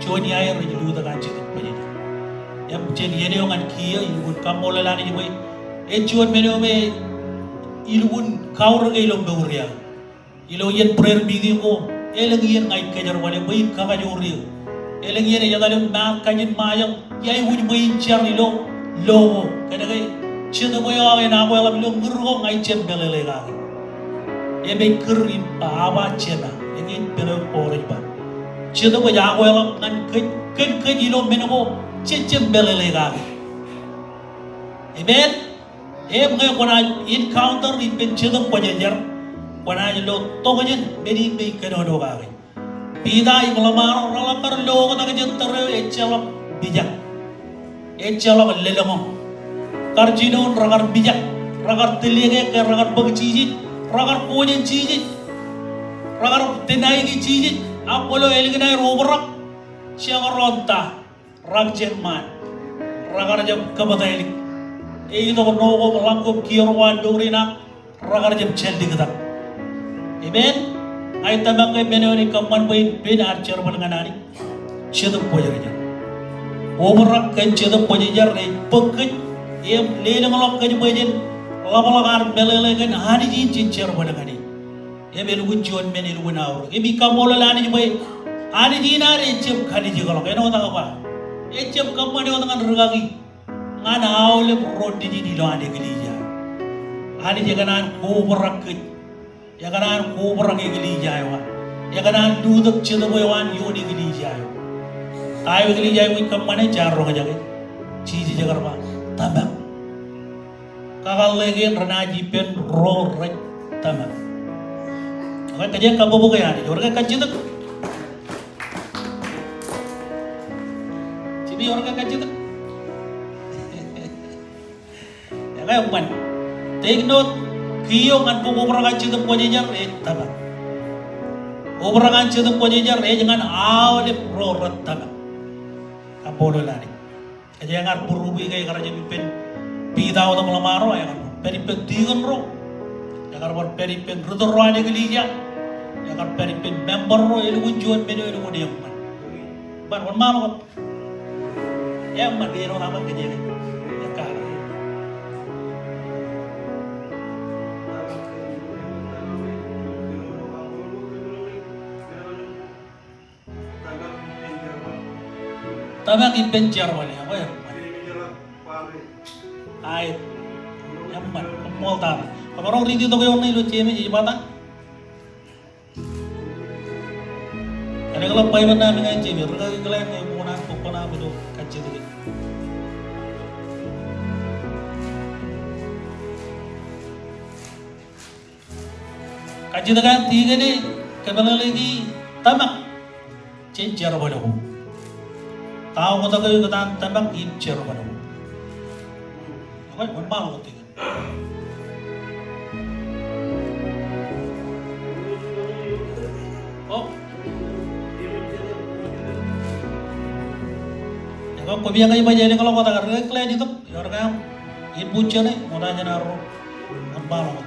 Juon iaer ej lutōk an Jetōb Kwōjarjar. Im jān iien eo ñan kiiō, ilukkuun kaṃṃoolol Anij bwe ej juon men eo me ilukkuun kaurōke ilo mour eo aō. Ilo iien prayer meeting ko, elōñ iien ña ij kōjerbale bwe in kakajoor eō. Elōñ iien ej etal im maat kajin Ṃajeḷ, iwōj bwe in jar ilo lo ko. Kōnke Jetōb eo aō en akweḷap ilo ñūr ko ña ij jab meḷeḷe kake. Im ej kūr im ba, Abba, Jema, eñin pād eo Paul ej ba. Jetōb ej akweḷap ñan kōj, kōn kōj ilo men ko jej jab meḷeḷe kake. Amen. Im ñe kwōnaaj encounter ippān Jetōb Kwōjarjar, kwōnaaj lo tokjān men in me ij kōnono kake. Piter im ḷōṃaro reḷak kar lo oktak jān tōre eo, ejjeḷọk mijak. Ejjeḷọk lōḷñọñ. Kar jinoin rekar mijak, rekar tōl eke ke rekar bōk Jisōs, rekar kōjeañ Jisōs, rekar deny-ki Jisōs, ak kwōlo ālikin aer obrak, jekdọọn ta. Rak jān ṃaan. Rekar jab kōptailik. Ej itok ṇo ko im ḷak ko im kiiō ro an mour in ak rekar jab jān liktak. Amen. Ña ij tōmak ke men eo enaaj kōṃṃan bwe in pen ad jerbal ñan Anij. Jetōb Kwōjarjar. Obrak kōn Jetōb Kwōjarjar ej bōk kōj im lelōñḷọk kōj bwe jen ḷapḷọk ad meḷeḷe kōn Anij in jej jerbal ñan e. Im elukkuun juon men elukkuun aorōk. Im ij kaṃṃoolol Anij bwe Anij in ad ejjab kalijekḷọk. Āinwōt aō ba, ejjab kōṃṃane wōt ñan rikaki ñan aolep ro nejin ilowaan eklejia. Anij ekōṇaan kobrak kōj. Ekōṇaan kobrak eklejia eo an. Ekōṇaan lutōk Jetōb eo an ioon eklejia eo. Ta eo eklejia eo ej kōṃṃane? Jaar roñjake. Jisōs ekar ba, tōmak. Kakōḷḷe kein renaaj ippān ro rej tōmak. Okay, kōjeañ kabbokbok e Anij. Ewōr ke kajjitōk? Jimmy, ewōr ke kajjitōk? Ekwe eṃṃan. Take note, kiiō ñan bok obrak an Jetōb Kwōjarjar ej tōmak. Obrak an Jetōb Kwōjarjar ej ñan aolep ro rej tōmak. Kaṃṃoolol Anij. Kōjeañ ar būrubi ke ekar jab ippān Piter wōt im ḷōṃaro, ekar bar pād ippān tikōn ro. Ekar bar pād ippān ri tōl ro an eklejia. Ekar pād ippān member ro, elukkuun juon men eo elukkuun eṃṃan. Eṃṃan, wōnṃaanḷọk wōt. Eṃṃan ke āinwōt aṃ kōjeañ. Ekar. Tōmak ippān jerbal eo, ekwe. Aet. Eṃṃan, koṃṃool tata. Kwōmaroñ riiti tok eo ṇe ilo Jemes ej ba ta? Kōnke ḷap Baibōḷ ṇe, eṃṃan, Jemes, rūkaki Glenn, ñe eṃōṇōṇō bōk kōṇaan ilo kajjitōk in. Kajjitōk an tikōn e, kōmeḷeḷeiki tōmak jān jerbal ko. Ta oktak eo ikōtaan tōmak im jerbal ko. Okay, wōnṃaanḷọk wōt tikōn. Oh. Ekwe, kopiañ ke ij ba ej elōñḷọk wōt ak rūkaki Glenn itok, ewōr ke aṃ input jāne, ṃokta jān arro. Wōnṃaanḷọk wōt.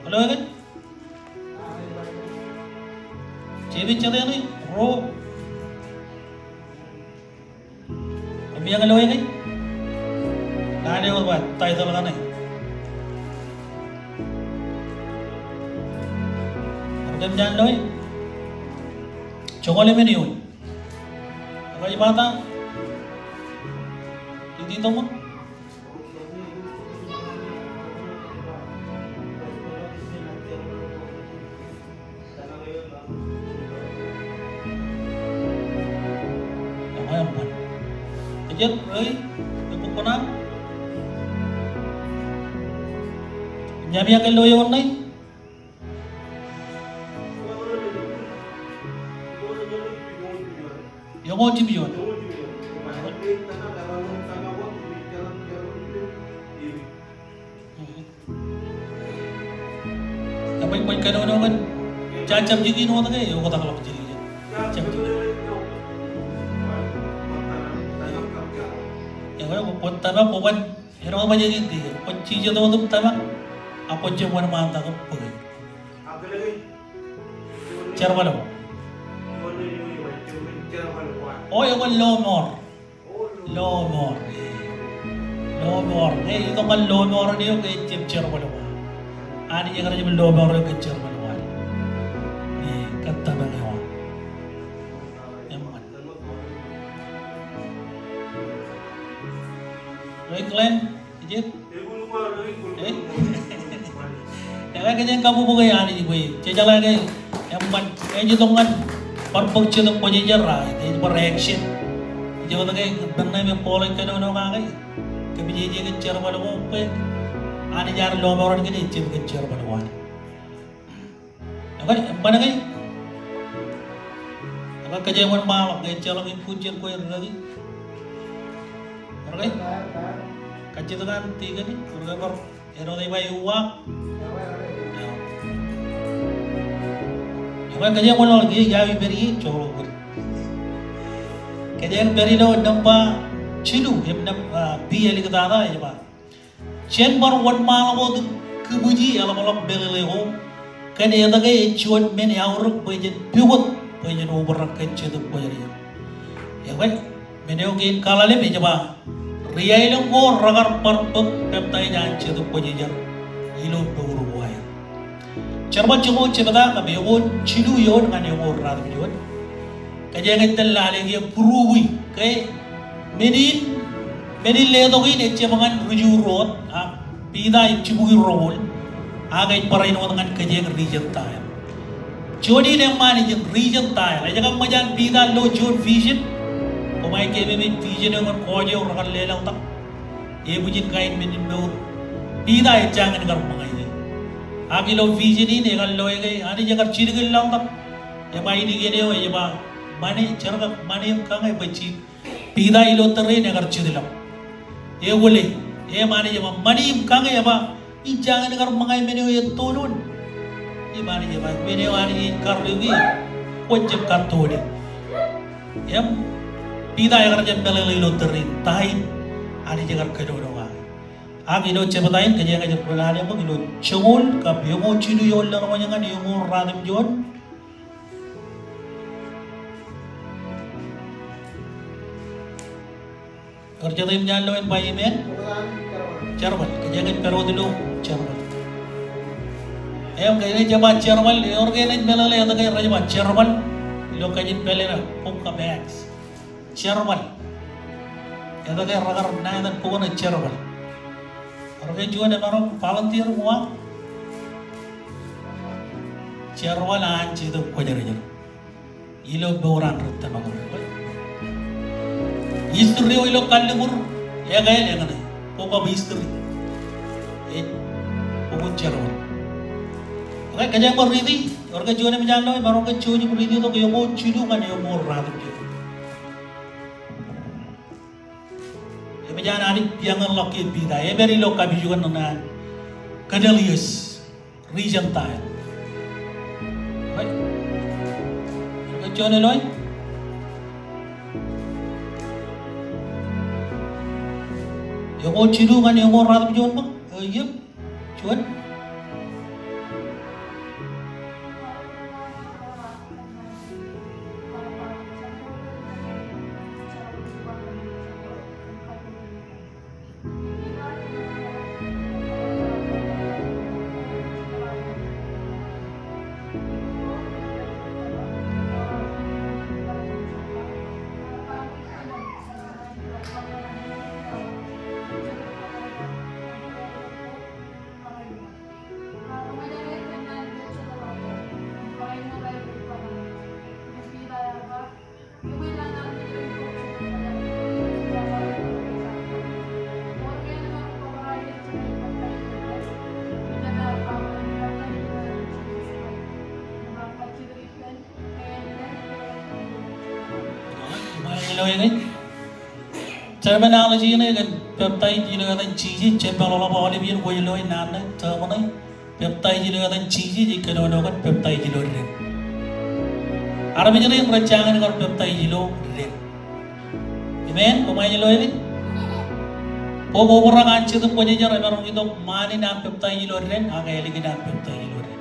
Hello again. Jemes, jete ṇe, ro. Im eñin loe ke? Lale wōt ba title kaṇe. Ak kōm jān loe. Joñoul emān eoon. Ak ij ba ta? Iti toṃ. Eṃṃan. Ejjab, oi, ej bōk kuṇaan. Ña im eañ ke lo eoon ṇe? Eñoul jimjuon. Eṃṃan, kwōj kōnono kōn jabjejin wōt ke eoktak ḷọk jidik jān jabjejin. Ewe, kwōn tōmak, kwōn āinwōt bajjek in dike. Kwōn jijet wōt im tōmak, ak kwōn jab wōnṃaantak im bōke. Jerbal eo. O, eokwe, lomoor. Lomoor. Lomoor. Ñe itok ñan lomoor in eo ke ejjab jerbal eo. Anij ekar jab lomoor eo ke jerbal eo. Ej kōttam eo. Eṃṃan. Ej Glenn. Ejjab. Eh? Ekwe, kōjeañ kabbokbok e Anij bwe jejeḷā ke eṃṃan, ej itok ñan bar bōk Jetōb Kwōjarjar, a, ej bar action. Ej wōt ke men ṇe me Paul ej kōnono kake. Kōmijej kōn jerbal ko bwe Anij ear lomoor kōn ejjab kōn jerbal ko an. Ekwe, eṃṃan ke? Ekwe, kōjeañ wōnṃaanḷọk ñe ejjeḷọk ijin kwe rikaki. Ekwe, kajjitōk an tikōn, ekwe, bar, āinwōt ej ba uwaak. Ekwe, kōjeañ wōnṃaanḷọk, ij aikuj pād ie, joḷọk wōt. Kōjeañ pād ilo nōṃba jilu, im nōṃ, ah, B āliktata, ej ba. Jen bar wōnṃaanḷọk wōt im kibwiji eḷapḷọk meḷeḷe ko kōn etke ej juon men eaorōk bwe jen pukot bwe jen obrak kōn Jetōb Kwōjarjar. Ekwe, men eo kein kaḷalem ej ba, ri aelōñ ko rekar bar bōk peptaij an Jetōb Kwōjarjar ilo mour ko aer. Jerbal joñoul jebta kab eñoul jilu eoon ñan eñoul ratimjuon. Kōjeañ ej tōl lale kiiō būruwi ke men in, men in letok in ejjab ñan ri Ju ro wōt, a, Piter ej jibukwi roñoul, ak ej barāinwōt ñan kōjeañ ri Gentile. Juon in eṃṃan ijin ri Gentile, ej kab ṃōj an Piter lo juon vision, koṃij keememej vision eo ñan kōj eo rekar leḷọktak. Ebwijin kain men in mour. Piter ej jañin kar ṃōñā e. Ak ilo vision in ekar loe ke Anij ekar jilkinḷọktak. Ej ba in iien eo ej ba ṃani, jerkak ṃani im kañe bwe jin. Piter ilo tōre in ekar jitḷọk. Ewōle, im Anij ej ba ṃani im kañe ej ba ij jañin kar ṃōñā men eo ettoon wōt. Im Anij ej ba men eo Anij ej karreoik ie, kwōn jab kattoon e. Im Piter ekar jab meḷeḷe ilo tōre in ta in Anij ekar kōnono kake. Ak ilo jebta in kōjeañ ej ri lale bōk ilo joñoul kab eñoul jilu eoon ḷọk ñan eñoul ratimjuon. Ewōr jet im jān lo en ba amen. Jerbal. Kōjeañ ej pād wōt ilo jerbal. Im kōjeañ ej ba jerbal, ewōr ke enaaj meḷeḷe etke rej ba jerbal ilo kajin pālle ṇe, book kab Acts. Jerbal. Etke rekar ṇa etan bok ṇe jerbal. Ewōr ke juon emaroñ volunteer im uwaak. Jerbal an Jetōb Kwōjarjar. Ilo mour an ri tōmak ro. History eo ilo kalliṃur, ekāāl eñṇe. Book of History. Ej bok in jerbal. Okay, kōjeañ bar riiti, ewōr ke juon eṃōj an lo, emaroñ ke jouj im riiti tok eñoul jilu ñan eñoul ratimjuon. Eṃōj an Anij piañeḷọk kiiō Piter, ej pād ilo kapijuknen an Cornelius. Ri Gentile. Right? Ewōr ke juon elōñ? Eñoul jilu ñan eñoul ratimjuon bwe? Eo, yep. Juon. Terminology ṇe kōn peptaij ilo etan Jisōs, jen peḷḷọk aolep iien kwōj lo naan ṇe, term ṇe, peptaij ilo etan Jisōs ej kōnono kōn peptaij ilo dān. Armej rein rej jañin kar peptaij ilo dān. Amen. Koṃij lo etan. Bok Obrak an Jetōb Kwōjarjar emaroñ itok ṃaan in an peptaij ilo dān, ak ālikin an peptaij ilo dān.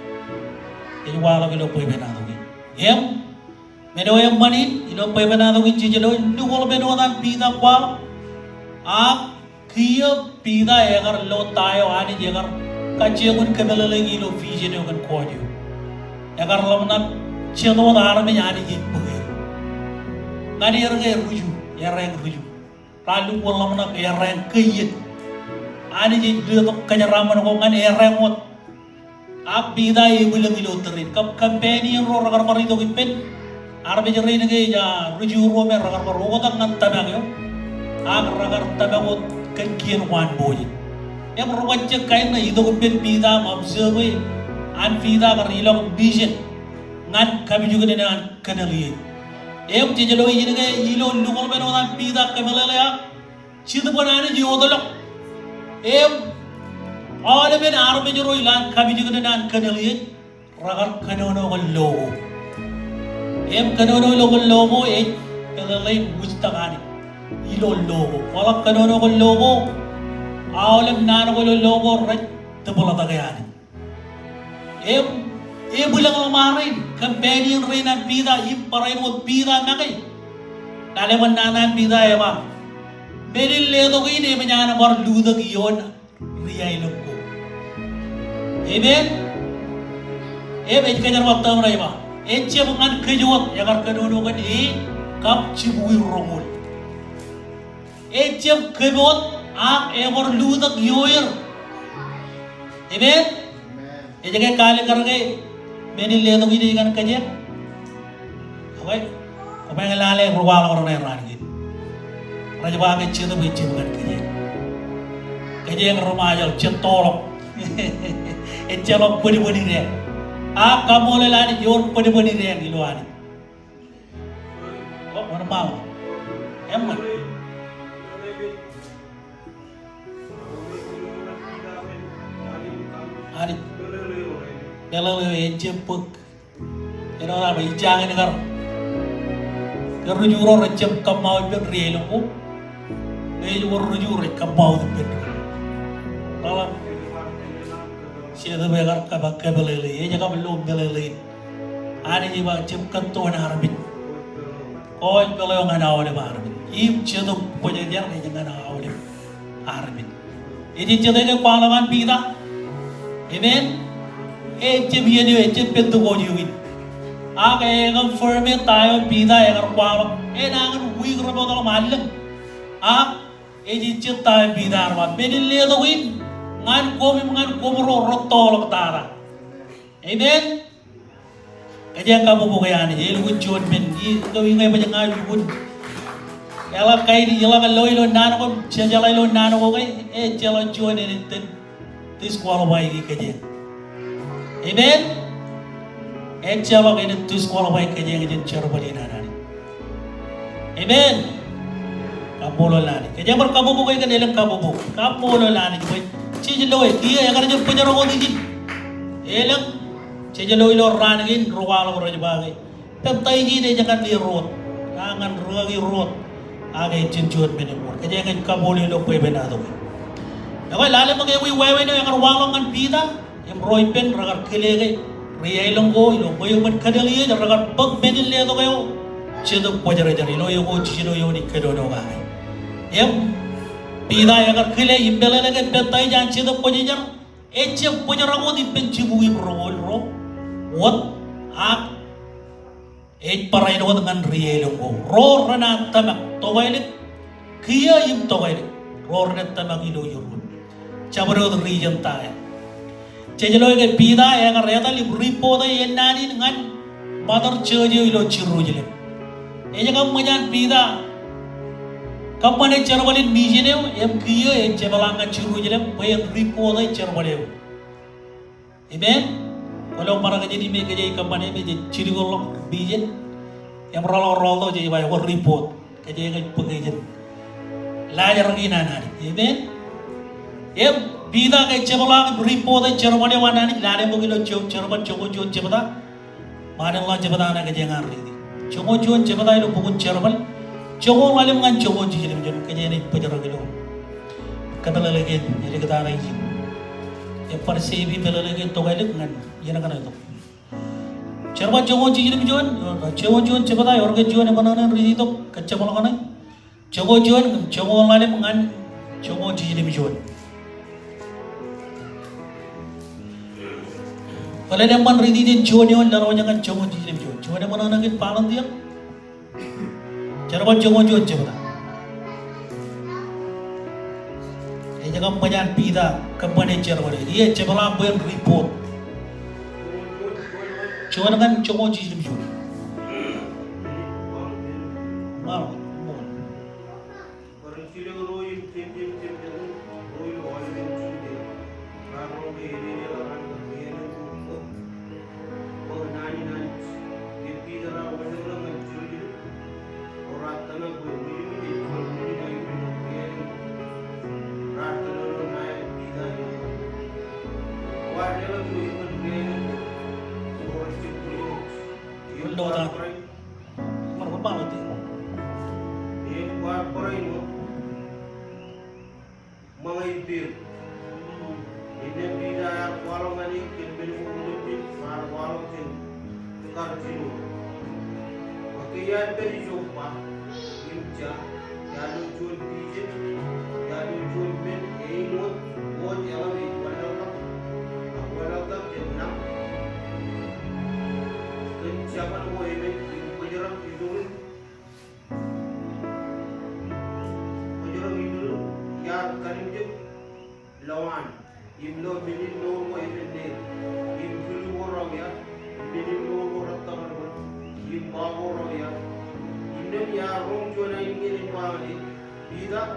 Ej waḷọk ilo bwebwenato kein. Im men eo eṃṃan in ilo bwebwenato kein jej lo, lukwōḷ men wōt an Piter kwaḷọk. Ak kiiō Piter ekar lo ta eo Anij ekar kajjioñ kōmeḷeḷeik ilo vision eo kōn kọọj eo. Ekar ḷōmṇak jet wōt armej Anij ej bōk er. Ñan er ke ruju, errāān ruju. Raar lukwōḷ ḷōmṇak errāān keiō. Anij ej letok kōjeraaṃṃan ko ñan errāān wōt. Ak Piter ebwilōñ ilo tōre in kab companion ro rekar bar itok ippān. Armej rein ke ej ruju ruo me rekar bar oktak ñan tōmak eo. Ak rekar tōmak wōt kōn kien ko an Moses. Im rej bajjek kain ṇe itok ippān Piter im observe an Piter kar ilọk mission ñan kapijuknen an Korneliōs. Im jej lo ijin ke ilo lukwōḷ men wōt an Piter kōmeḷeḷe ak Jetōb an Anij ej wōtlọk. Im aolepen armej ro ilowaan kapijuknen an Korneliōs rekar kōnono kōn lo ko. Im kōnono ilo kōn lo ko ej meḷeḷein wūjtak Anij ilo lo ko. Kwaḷọk kōnono kōn lo ko, aolep naan ko ilo lo ko rej tōpḷatake Anij. Im ebwilōñḷọk ṃaan rein, companion rein an Piter im barāinwōt Piter make. Lale ṃōk naan an Piter ej ba, men in letok in eṃōj an bar lutōk ioon ri-aelōñ ko. Amen. Im ej kōjerbal term ṇe ej ba, ejjab ñan kōj wōt, ekar kōnono kōn e kab jibukwi roñoul. Ejjab kōpooj ak ebar lutōk ioer. Amen. Ej ke kaalikkar ke men in letok in ej ñan kōjeañ? Okay. Koṃeañ lale ri-waḷọk reṇe raan kein. Rej ba ke Jetōb ejjab ñan kōjeañ. Kōjeañ ri-Ṃajeḷ, jet toḷọk. Ejjeḷọk bōnbōn idañ. Ak kaṃṃoolol Anij ewōr bōnbōn idañ ilo Anij. O, wōnṃaanḷọk. Eṃṃan. Anij meḷeḷe eo ejjab bōk. Āinwōt aō ba ij jañin kar. Ke ruju ro rejjab kōṃṃao ippān ri-aelōñ ko. Ñe ej wōr ruju rej kōṃṃao ippān. Ḷōḷḷap. Jetōb ekar kab kōmeḷeḷe. Ej kab lo meḷeḷein. Anij ej ba jab kōttoon armej. Kọọj peḷ eo ñan aolep armej. Im Jetōb Kwōjarjar ej ñan aolep armej. Ej jet eo ke kwaḷọk an Piter. Amen. Ejjab iien eo, ejjab Pentekost eo in. Ak e confirm e ta eo Piter ekar kwaḷọk. Enañin wiik rej bōktok im allōñ. Ak ej jet ta eo Piter ear ba, men in letok in ñan koṃ im ñan koṃro rettoḷọk tata. Amen. Kōjeañ kabbokbok e Anij, elukkuun juon men, i, ilo iññā bwe ña lukkuun. Eḷak kain, eḷak lo ilo naan ko, jejeḷā ilo naan ko ke, ejjeḷọk juon en itōn disqualify e kōjeañ. Amen. Ejjeḷọk en disqualify kōjeañ jān jerbal in an Anij. Amen. Kaṃṃoolol Anij. Kōjeañ bar kabbokbok e kōn elōñ kabbokbok. Kaṃṃoolol Anij bwe jej lo e, kiiō ekar jab bōjrak wōt ijin. Elōñ, jej lo ilo raan kein ri-waḷọk rej ba ke peptaij in ej ñan er wōt, ak ñan rikaki wōt, ak ejjab juon men eṃṃan. Kōjeañ ej kaṃṃoolol ilo bwebwenato kein. Ekwe lale ṃōk ewi wāween eo ekar waḷọk ñan Piter. Im ro ippān rekar kile ke ri-aelōñ ko ilo ṃweo ṃōn Korneliōs rekar bōk men in letok eo Jetōb Kwōjarjar ilo e ko jiljino eo ej kōnono kake. Im Piter ekar kile im meḷeḷe ke peptaij an Jetōb Kwōjarjar ejjab bōjrak wōt ippān jibukwi im roñoul ro wōt, ak ej barāinwōt ñan ri-aelōñ ko. Ro renaaj tōmak, tokālik, kiiō im tokālik. Ro renaaj tōmak ilo Europe. Jabdewōt region ta eo. Jej lo ke Piter ekar etal im report e ennaan in ñan mother church eo ilo Jerusalem. Ej kab ṃōj an Piter kōṃṃane jerbal in mission eo, im kiiō ej jepḷaak ñan Jerusalem bwe en report e jerbal eo. Amen. Kwōlo bar kajjitōk im kōj ej kōṃṃane im jej jidik ḷọk mission. Im reḷọk rọọltok jej ba ekwe report. Kōjeañ ej bōk ijin laajrak in an Anij. Amen. Im Piter ke ejjab ḷọk im report e jerbal eo an Anij, lale bōk ilo je-, Jerbal joñoul juon jebta. Ṃaan in ḷọk jebta ṇe kōjeañ an riiti. Joñoul juon jebta ilo bok in Jerbal. Joñoul ḷalem ñan joñoul jiljilimjuon, kōjeañ ej bōjrak ilo kōmeḷeḷeik in āliktata ijin. Ebar sepi meḷeḷeik in tok ālik ñan iien kaṇe tok. Jerbal joñoul jiljilimjuon, joñoul juon jebta, ewōr ke juon eṃōṇōṇō in riiti tok, kōjjab ḷọk ṇe. Joñoul juon, joñoul ḷalem ñan joñoul jiljilimjuon. Bōlen eṃṃan riiti jān juon eoon ḷọk ñan joñoul jiljilimjuon. Juon eṃōṇōṇō in volunteer. Jerbal joñoul juon jebta. Ej kōṃṃan an Piter kōṃṃane jerbal eo. Ej jab ḷọk bwe en report. Juon ñan joñoul jiljilimjuon. Ṃaan. Ṃaan, ṃaan, ṃaan. Ṃōñā ippāer. Innām Piter ear kwaḷọk ñan e kōn men ko otemjej raar waḷọk jān kar jino. Bwe ke iar pād Joppa im ja, iar lo juon pijen, iar lo juon men āinwōt wōj eḷap ej wanlaḷtak, ak wanlaḷtak jān lañ, kōn jabōn ko emān im bōjrak iturūṃ. Bōjrak iturūṃ, iar kalimjek lowaan im lo men in mour ko emān neer, im kilu ko rawiat, im men in mour ko rettōkḷọk, im ba ko rawiat. Innām iar roñ juon ainikien ej ba ñan e, Piter,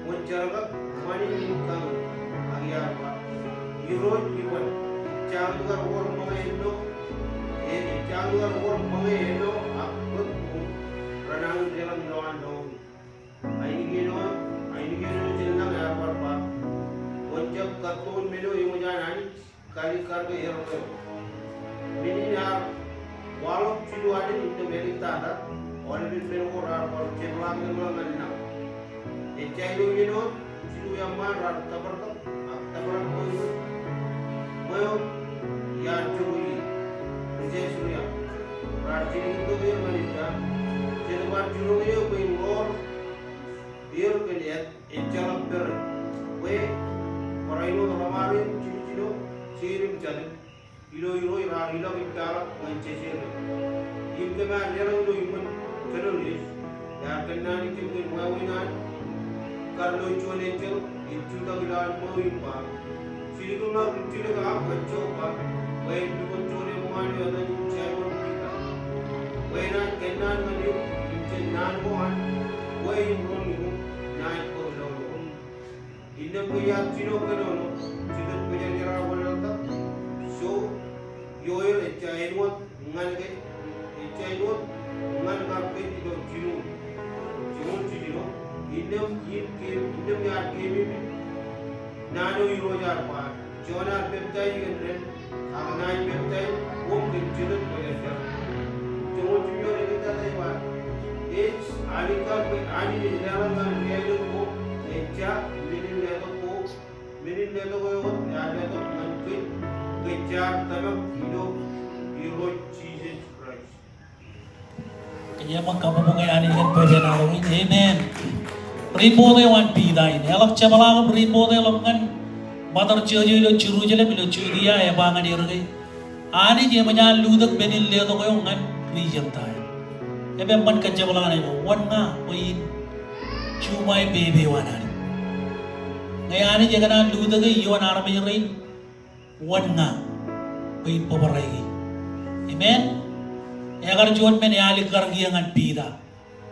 kwōn jerkak ṃani im kañin. Ak iar ba, Irooj, iban, ejjañin kar wōr ṃōñā āinwōt, e, ejjañin kar wōr ṃōñā āinwōt ak bōk koṃ renañin deḷọñ lowaan lọñiṃ. Ainikien eo, ainikien eo jān lañ ear bar ba, kwōn jab kattoon men eo eṃōj an Anij kalikkar ke erreo. Men in ear waḷọk jilu alen innām āliktata, aolepen men ko raar bar jepḷaaktok ḷọk ñan lañ. Ejja ilo iien eo, jilu eṃṃaan raar tōpraktok, ak tōprak ko ṃweo, ṃweo iar jokwe ie, ri Caesarea. Raar jilkintok er ñan ippa, jet bar jiroñ eō bwe in ḷoor er kōn ejjeḷọk peran, bwe barāinwōt ḷōṃaro im jiljilimjuon, jeid im jatū. Ilo Irooj raar ilọk ippaḷọk ñan Caesarea. Im kōm ar deḷọñ ilo iṃōn kōnono, ear kōnnaan kōm kōn wāween an kar lo juon enjeḷ ej jutak ilowaan ṃweo im ba, Jilkinḷọk im jilkinḷọk ñan Joppa, bwe en pukot juon eṃṃaan eo etan Saimōn Piter. Bwe enaaj kōnnaan ñan eok im jān naan ko an, bwe im roñ ilo naaj bōk lọñiṃ. Innām ke iar jino kōnono, jitōn bōjrak er raar wanlaḷtak, so, ioer ejja āinwōt ñan ke, ejja āinwōt ñan kar kōj ilo jinoin. Joñoul jiljino, innām in keememej, innām iar keememej naan eo Irooj ear ba, Jon ear peptaij kōn ren, ak inaaj peptaij koṃ kōn jitōn bōjrak er. Joñoul jiljino ej ba, ej alikkar bwe Anij ej leḷọk ñan riaelōñ ko ejja men in letok ko, men in letok eo wōt ear letok ñan kōj, kōj jaar tōmak ilo Irooj Jisōs Kraist. Kōjeañ ṃōk kabbokbok ñan Anij kōn pepe in arro in. Amen. Report eo an Piter in. Eḷak jepḷaak im report e ḷọk ñan ṃōttan church eo ilo Jerusalem, ilo Judia, ej ba ñan er ke Anij eṃōj an lutōk men in letok eo ñan ri Gentile. Eṃṃan kōjepḷaak ṇe ilo wōn ña bwe in juṃae pepe eo an Anij. Ñe Anij ekōṇaan lutōk e ioon armej rein, wōn ña bwe in bōbrae e. Amen. Ekar juon men ealikkar kiiō ñan Piter.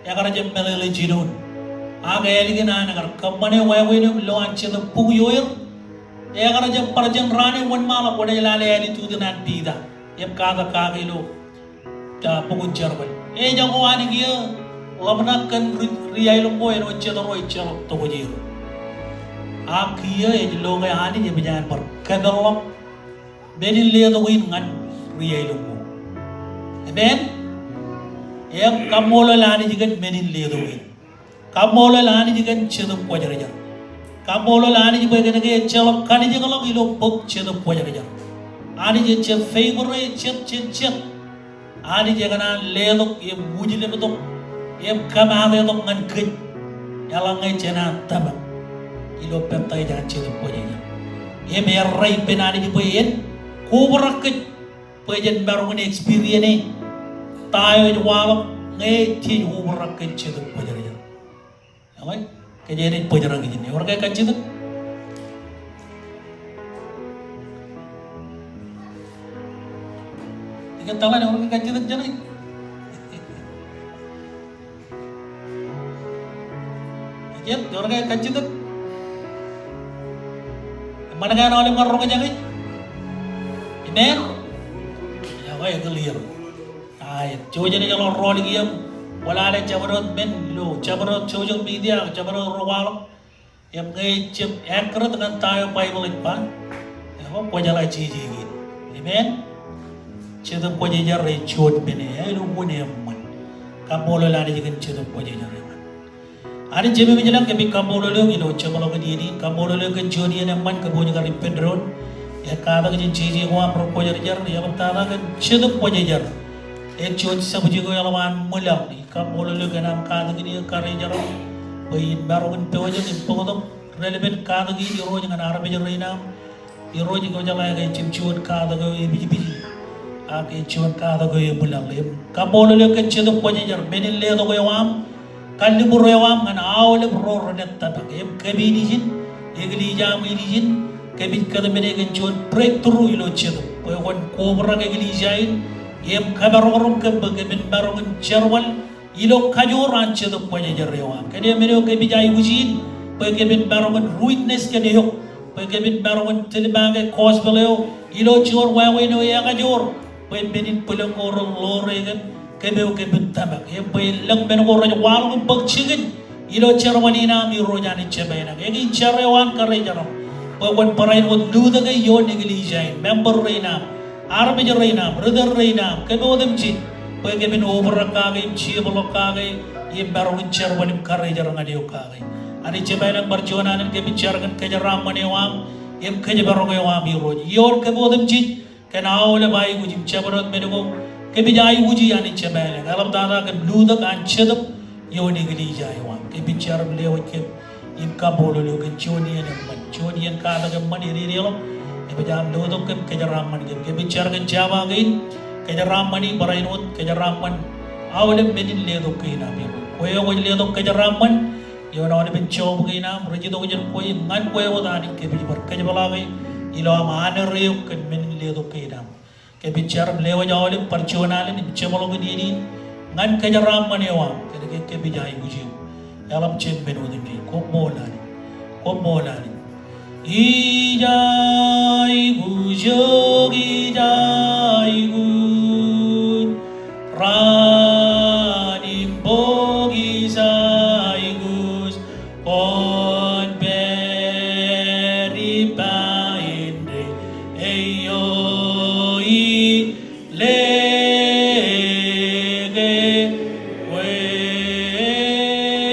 Ekar jab meḷeḷe jinoin. Ak ālikin an kar kōṃṃane wāween eo im lowaan Jetōb bukwi eo er, ekar jab bar jān raan in wōnṃaanḷọk kwōnaaj lale attitude in an Piter im katak kake ilo, a, bok in Jerbal. Ejako an kiiō Ḷōmṇak kōn ri, ri aelōñ ko āinwōt jet ro ejjeḷọk tokjāer. Ak kiiō ej lo ñe Anij ej bar kōpeḷḷọk men in letok in ñan ri aelōñ ko. Amen. Im kaṃṃoolol Anij kōn men in letok in. Kaṃṃoolol Anij kōn Jetōb Kwōjarjar. Kaṃṃoolol Anij bwe kōnke ejjeḷọk kanijekḷọk ilo bok Jetōb Kwōjarjar. Anij ejjab favor e jet, jet, jet. Anij ekōṇaan letok im wūjleptok im kōmatetok ñan kōj eḷaññe jenaaj tōmak ilo peptaij an Jetōb Kwōjarjar. Im errā ippān Anij bwe en kobrak kōj bwe jen maroñ in experience e ta eo ej waḷọk ñe jej obrak kōn Jetōb Kwōjarjar. Eḷaññe kōj enaaj bōjrak ijin. Ewōr ke kajjitōk? Ikōtḷọk, ewōr ke kajjitōk jān e? Ikōt, ewōr ke kajjitōk? Eṃṃan ke an aolep ñan roñjake? Amen. Ewōr ke clear? Aet, jouj im ej ḷọk rọọl kiiō im kwōlale jabdewōt men ilo jabdewōt social media, jabdewōt ro waḷọk. Im ñe ejjab accurate ñan ta eo Baibōḷ ej ba, ewōr kwō jeḷā jeje kein. Amen. Jetōb Kwōjarjar ej juon men eo āinwōt eṃṃan. Kaṃṃoolol Anij kōn Jetōb Kwōjarjar eṃṃan. Anij Jemem ilañ, kōmij kaṃṃoolol eok ilo jeṃḷọkin iien in, kaṃṃoolol eok kōn juon iien eṃṃan kōpooj kar ippān doon. Ekatak jān jeje ko aṃ ri kwōjarjar, eḷaptata kōn Jetōb Kwōjarjar. Ej juon subject eo eḷap an ṃwilaḷ. Ij kaṃṃoolol eok kōn aṃ katakin eō karijeran bwe in maroñ in pojak im bōktok relevant katakin Irooj ñan armej rein aṃ. Irooj, kwō jeḷā ke ejjab juon katak eo epijpiji, ak ej juon katak eo eṃwilaḷ. Im kaṃṃoolol eok kōn Jetōb Kwōjarjar, men in letok eo aṃ, kalliṃur eo aṃ ñan aolep ro renaaj tōmak. Im kōm in ijin, eklejia eo aṃ in ijin, kōmij kōtmāne kōn juon breakthrough ilo Jetōb bwe kwōn kobrak eklejia in im kōmaroñroñ kōm bwe kōmin maroñ in jerbal ilo kajoor an Jetōb Kwōjarjar eo aṃ. Kōn men eo kōmij aikuj in bwe kōmin maroñ in witness kōn eok, bwe kōmin maroñ in tilmaake gospel eo ilo juon wāween eo ekajoor, bwe men in bwilōñ ko rej ḷoore kōm, kōm eo kōmin tōmak. Im bwe elōñ men ko rej waḷọk im bōk jikin ilo jerbal in aṃ Irooj Anij Jemem ilañ. Ekwe jar eo an karijeran bwe kwōn barāinwōt lutōk e ioon eklejia in, member rein aṃ, armej rein aṃ, ritōl rein aṃ, kōm otemjej bwe kōmin obrak kake im jeorḷọk kake im maroñ in jerbal im karijer ñan eok kake. Anij Jemem ilañ, bar juon alen kōmij jar kōn kōjeraaṃṃan eo aṃ im kōjparok eo aṃ Irooj. Ioon kōm otemjej kōn aolep aikuj im jabdewōt men ko kōmij aikuji Anij Jemem ilañ. Eḷaptata kōm lutōk an Jetōb ioon eklejia eo aṃ. Kōmij jar im lewōj kōm im kaṃṃoolol eok kōn juon iien eṃṃan, juon iien katak eṃṃan ededeḷọk. Im ej aṃ lotok kōm, kōjeraaṃṃan kōm. Kōmij jar kōn jabdewōt kein, kōjeraaṃṃani barāinwōt, kōjeraaṃṃan aolep men in letok kein aṃ Irooj. Kwe eo kwōj letok kōjeraaṃṃan ioon aolepen job kein aṃ, rej itok jān kwe im ñan kwe wōt Anij kōmij bar kōjepḷaake ilo aṃ honor eok kōn men in letok kein aṃ. Kōmij jar im lewōj aolep bar juon alen im jeṃḷọkin iien in ñan kōjeraaṃṃan eo aṃ kōnke kōmij aikuj eok. Eḷap jān men otemjej. Koṃṃool Anij. Koṃṃool Anij. Ij aikuj eok, ij aikuj. Raan im bok ij aikuj. Kwōn pād ippa indeeo ij leke kwe.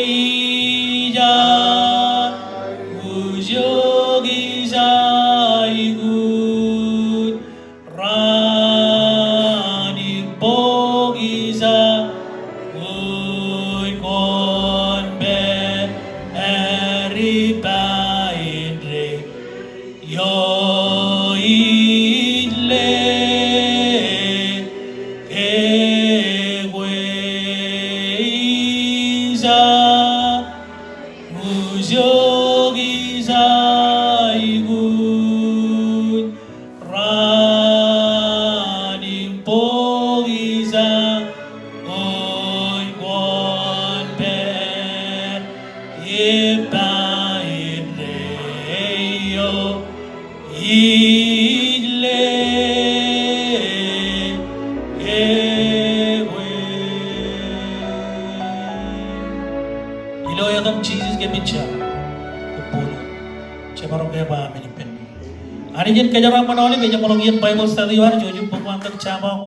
Ij aikuj eok, ij aikuj. Raan im bok ij aikuj. Kwōn pād ippa indeeo ij leke kwe. Ij aikuj eok, ij aikuj. Raan im bok ij aikuj. Kwōn pād ippa indeeo ij leke kwe. Ilo etaṃ Jisōs kōmij jar. Kōpooj. Jemaroñ ke ba amen ippān. Anij en kōjeraaṃṃan aolep, ej jeṃḷọk iien Bible study eo ad, jouj im bōk ṃaan tok Jabōt